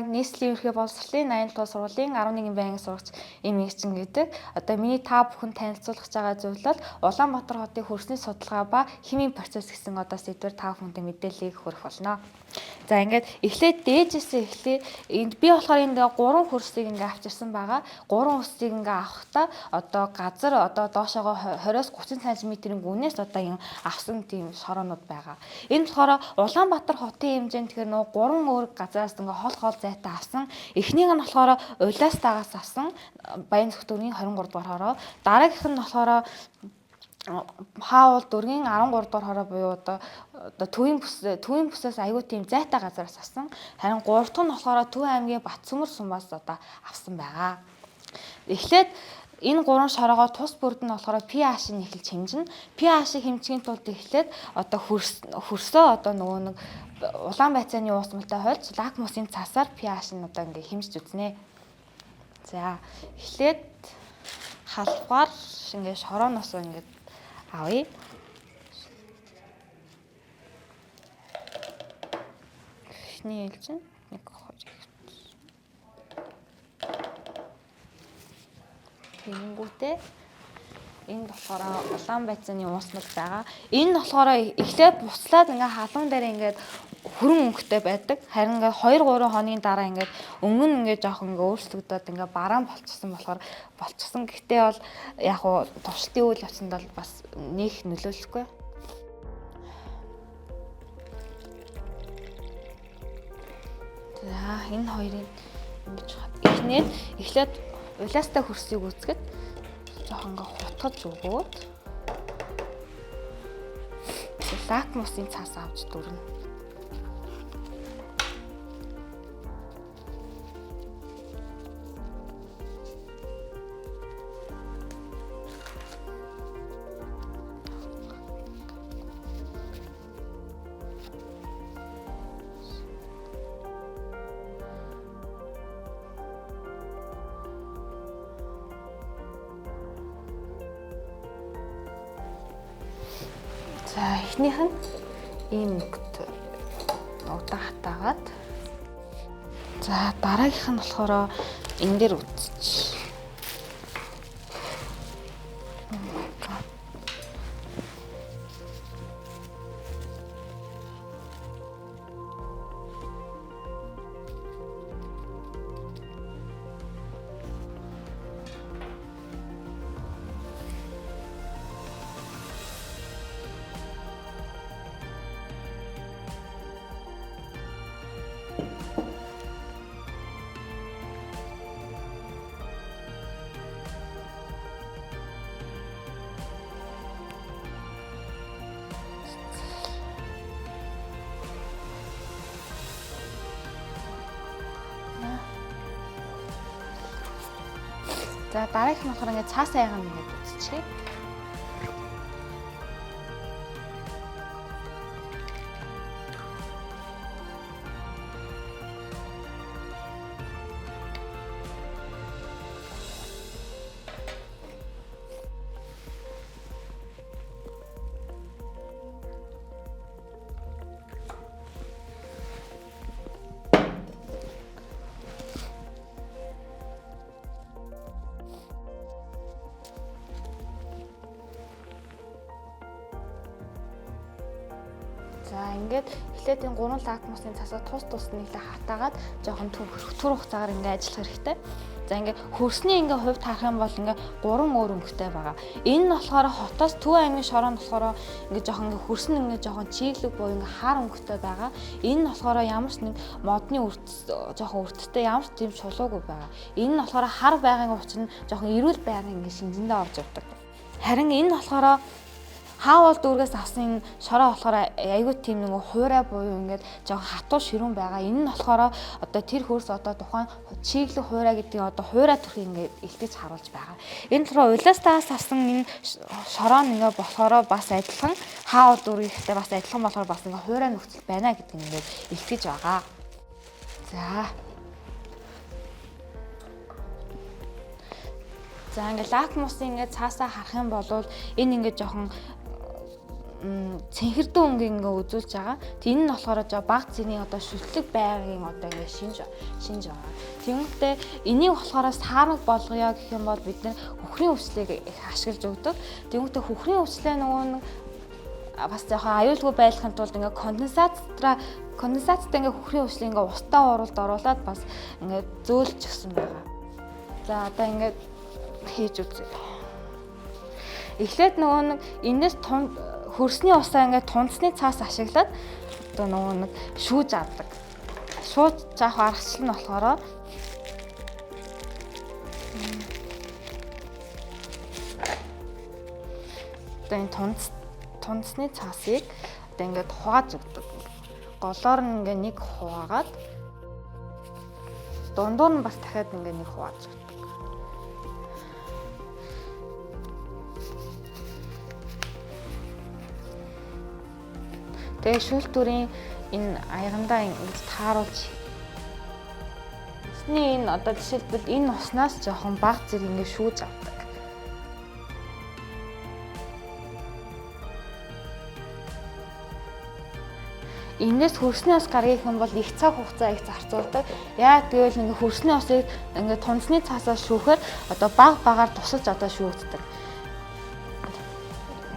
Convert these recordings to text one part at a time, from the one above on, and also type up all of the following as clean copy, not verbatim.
Намайг Нийслэлийн ерөнхий боловсролын 87 дугаар сургуулийн 11 байнгын сурагч Эмэгчин гэдэг. Одоо миний та бүхэн танилцуулах гэж байгаа зүйл бол Улаанбаатар хотын хөрсний судалгаа ба химийн процесс гэсэн одоо сэдвээр та бүхэндээ мэдээллийг хүргэх болно. За ингээд эхлээд дээжээсээ эхлэе. Энд би болохоор энд гурван хөрсийг ингээ авчирсан байгаа. Гурван хөрсийг ингээ авахдаа одоо газар одоо доошоогоо 20-оос 30 см-ийн гүнээс одоо юм авсан тийм шороонууд байгаа. Энэ болохоор Улаанбаатар хотын хэмжээнд тэгэхээр нөгөө гурван өөр газараас ингээ хол хол зайтай авсан. Эхнийх нь болохоор Улаастаагаас авсан Баян зүх дүүргийн 23 дугаар хороо. Дараагийнх нь болохоор Хаавал дүүргийн 13 дугаар хороо буюу одоо төвийн бүсээс аюу тийм зайтай газараас авсан. Харин гурав дахь нь болохоор Төв аймгийн Батсөмөр сумаас одоо авсан байгаа. Эхлээд энэ гурван шороогоо тус бүрд нь болохоор pH-ыг эхэлж хэмжинэ. pH-ыг хэмжихийн тулд эхлээд одоо хөрсөө одоо нөгөө нэг улаан байцааны уусмалтай хольж лакмусын цасаар pH нь одоо ингээ хэмжиж үзнэ. За эхлээд халбгаар ингээ шорооноос ингээ авъя. Эхний ээлжин 1 2 Тэгэнгүүтээ энд болохоор улаан байцааны уусмал байгаа. Энэ нь болохоор эхлээд буцлаад ингээ халуун дээр ингээд хүрэн өнгөтэй байдаг. Харин ингээ 2 3 хоногийн дараа ингээд өнгө нь ингээ жоохон ингээ өөрчлөгдөд ингээ бараан болчихсон болохоор болчихсон. Гэхдээ бол яг уу туршилтын үйл явцанд бол бас нөх нөлөөлөхгүй. За энэ хоёрыг ингэж эхнээд эхлээд улаастай хөрсийг үүсгэд жоохон ингээ хутгаж өгөөд лакмусын цаас авч дүрнэ. За эхнийх нь ийм мөнгөт удаан хатаагаад за дараагийнх нь болохоор энэ дээр үтсэж. За дараагийнх нь болохоор ингээд цаас айган ингээд үзчихье. За ингээд эхлээд энэ гурван лакмусын цасаа тус тус нь ихлэ хатаагаад жоохон түр хугацаагаар ингээд ажиллах хэрэгтэй. За ингээд хөрсний ингээд хувьд харах юм бол ингээд гурван өөр өнгөтэй байгаа. Энэ нь болохоор хотоос Төв аймгийн шороо нь болохоор ингээд жоохон ингээд хөрс нь ингээд жоохон чиглэг буюу ингээд хар өнгөтэй байгаа. Энэ нь болохоор ямар ч нэг модны үрт жоохон үрттэй ямар ч тийм чулуугүй байгаа. Энэ нь болохоор хар байгаагийн учир нь жоохон эрүүл байгааг ингээд шинжэндээ орж явдаг. Харин энэ нь болохоор Хаавал дүүргээс авсан энэ шороо болохоор айгүй тийм нэг хуурай буюу ингээд жоохон хатуу ширүүн байгаа. Энэ нь болохоор одоо тэр хөрс одоо тухайн чиглэг хуурай гэдгийг одоо хуурай төрхийг ингээд илтгэж харуулж байгаа. Энэ болохоор улаастаас авсан энэ шороо нь ингээд болохоор бас адилхан хаавал дүүргийнхтэй бас адилхан болохоор бас ингээд хуурай нөхцөл байна гэдгийг ингээд илтгэж байгаа. За. За ингээд лакмусын ингээд цаасаа харах юм бол энэ ингээд жоохон цэнхэрдэн өнгийг ингээ үзүүлж байгаа. Тэг энэ нь болохоор жоо баг зэргийн одоо шүтлэг байгагийн одоо ингээ шинж байгаа. Тэнгүүтээ энийг болохоор саармаг болгоё гэх юм бол бид нэр хөхрийн өвчлийг их ашиглаж өгдөг. Тэнгүүтээ хөхрийн өвчлээ нөгөө нэг бас жоохон аюулгүй байлгахын тулд ингээ конденсацтай ингээ хөхрийн өвчлийг ингээ устдаа ууралд оруулаад бас ингээ зөөлж өгсөн байгаа. За одоо ингээ хийж үзье. Эхлээд нөгөө нэг энэс хөрсний усаа ингээд тунцны цаас ашиглаад одоо нөгөө нэг шүүж авдаг. Шүүж авах аргачлал нь болохоор одоо энэ тунцны цаасыг одоо ингээд хувааж өгдөг. Голоор нь ингээд нэг хуваагаад дундуур нь бас дахиад ингээд нэг хувааж өгдөг. Тэгээ шүүлтүүрийн энэ аягандаа ингэж тааруулж усны энэ одоо жишээлбэл энэ уснаас жоохон баг зэрэг ингэ шүүж авдаг. Энээс хөрсний ус гаргах юм бол их цаг хугацаа их зарцуулдаг. Яа гэвэл ингээ хөрсний усыг ингээ тунцны цаасаас шүүхээр одоо баг багаар тусалж одоо шүүгддэг.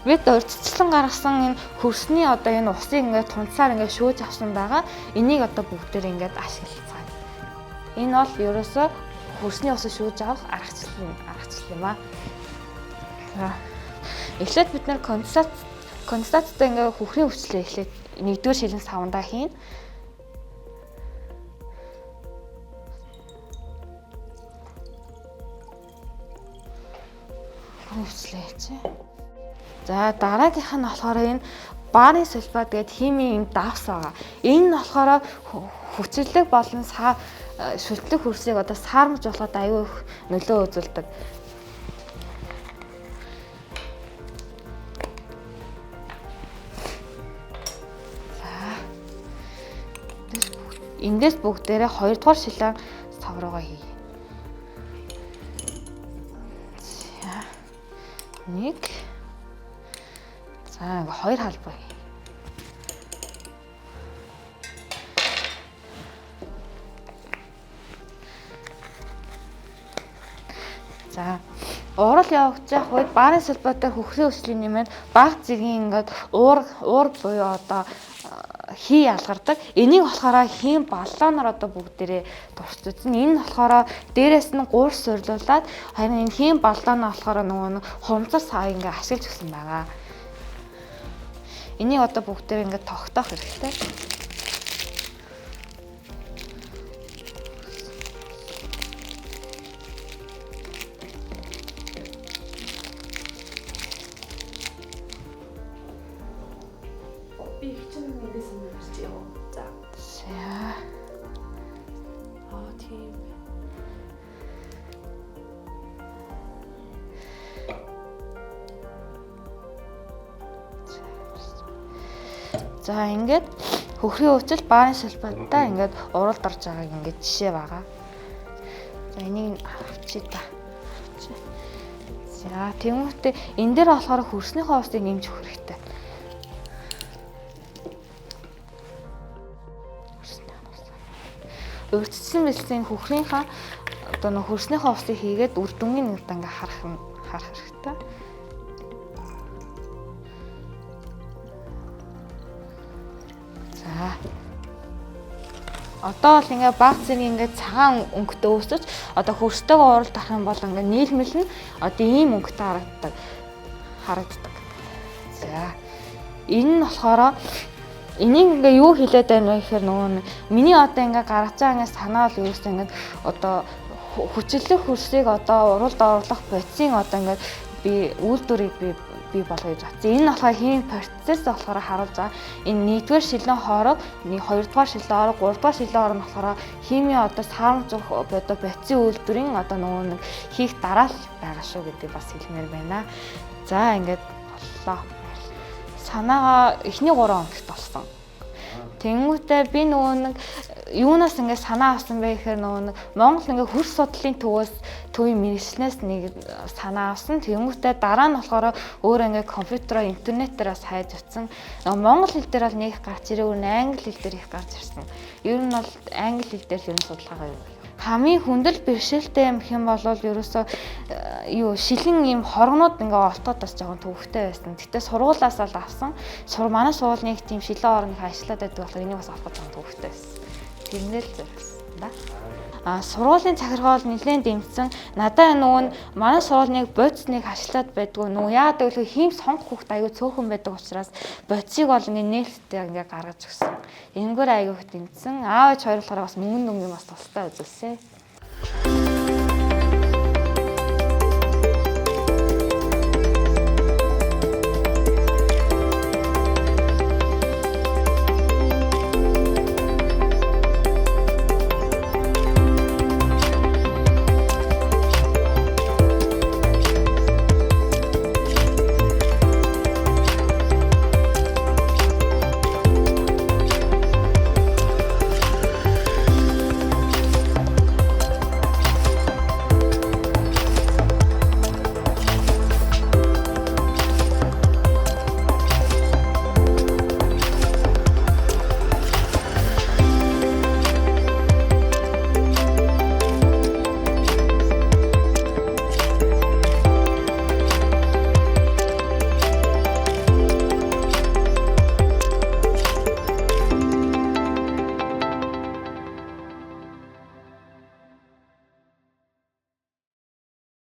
Бид урьдчилан гаргасан энэ хөрсний одоо энэ усыг ингээд тунцаар ингээд шүүж авсан байгаа. Энийг одоо бүгдээр ингээд ашиглацгаая. Энэ бол ерөөсөө хөрсний усыг шүүж авах аргачлал юм аа. За. Эхлээд бид нэр конденсацтай ингээд хөхрийн өвчлөө эхлээд нэгдүгээр шилэн савндаа хийн. Хөхрийн өвчлөө хийчихье. За дараагийнх нь болохоор энэ барийн сульфат гэдэг химийн юм давс байгаа. Энэ нь болохоор хүчлэг болон шүтлэг хөрсийг одоо саармаж болоход аюу их нөлөө үзүүлдэг. За. Эндээс бүгдээрээ 2 дугаар шилэн сав руугаа хийе. За. 1. За ингээ 2 халбай. За уурал явагдаж явах үед баарын сульфатаар хөхрийн өслийн нэмээд баг зэргийн ингээд уур буюу одоо хий ялгардаг. Энийг болохоор хийн баллоноор одоо бүгдээрээ туршиж үзнэ. Энэ нь болохоор дээрээс нь гуур сурлуулад харин энэ хийн баллоноо болохоор нөгөө нэг хумцар сав ингээ ашиглаж өгсөн байгаа. Энийг одоо бүгдээр ингээд тогтоох хэрэгтэй. Би их чинь эндээс нь гарч яв. За. За. Аа тийм. За ингээд хөхрийн өвчл баарын сульфаттай ингээд уралд орж байгааг ингээд жишээ байгаа. За энийг авчи та. За тэмүүтээ энэ дээр болохоор хөрснийхөө усыг нэмж өгөх хэрэгтэй. Урьдчилан бэлдсэн хөхрийнхаа одоо нөх хөрснийхөө усыг хийгээд үр дүнгийн нэг ингээ харах хэрэгтэй. За. Одоо бол ингээ баг зэрэг ингээ цагаан өнгөтэй үүсэж одоо хөрстэйгөө уралд авах юм бол ингээ нийлмэл нь одоо ийм өнгөтэй харагддаг. За. Энэ нь болохоор энийг ингээ юу хэлээд байна вэ гэхээр нөгөө нэг миний одоо ингээ гаргаж байгаа ингээ санаа бол ерөөсөө ингээ одоо хүчлэх хөрсийг одоо уралд оруулах бодисын одоо ингээ би үйлдвэрийг би бий болгоё гэж бодсон. Энэ нь болохоор химийн процесс болохоор харуулж байгаа. Энэ нэгдүгээр шилэн хоорог, хоёрдугаар шилэн хоорог, гуравдугаар шилэн хоорог нь болохоор химийн одоо саарамж одоо бодисын үйлдвэрийн одоо нөгөө нэг хийх дараал байгаа шүү гэдгийг бас хэлмээр байна. За ингээд боллоо. Санаагаа эхний 3 хоногт олсон. Тэнгүүтээ би нөгөө нэг юунаас ингээ санаа авсан бэ гэхээр нөгөө нэг Монгол ингээ хөрс судлалын төвөөс төвийн мэргэжлээс нэг санаа авсан. Тэнгүүтээ дараа нь болохоор өөр ингээ компьютероо интернетээр бас хайж утсан. Нөгөө монгол хэл дээр бол нэг их гарч ирээгүй, англи хэл дээр их гарч ирсэн. Ер нь бол англи хэл дээр л ер нь судалгаагаа юу. Хамгийн хүндэл бэрхшээлтэй юм гэх юм бол ерөөсөө юу шилэн юм хоргонууд ингээ олтоод бас жоохон төвөгтэй байсан. Гэтэ сургуулаас л авсан. Манай сургууль нэг тийм шилэн орны ажиллаад байдаг болохоор энийг бас авах жоохон төвөгтэй байсан. Тэрнээ л зориулсан да. А сургуулийн захиргаа бол нэлээд дэмжсэн. Надаа нөгөө нь манай сургууль нэг бодис нэг хашлаад байдгүй. Нөгөө яагаад гэвэл хийм сонгох хүүхд аюу цөөхөн байдаг учраас бодисыг бол ингээ нээлттэй ингээ гаргаж өгсөн. Энэгээр аюу их дэмжсэн. Аав ээж хоёр болохоор бас мөнгөн дүнгийн бас тустай үзүүлсэн.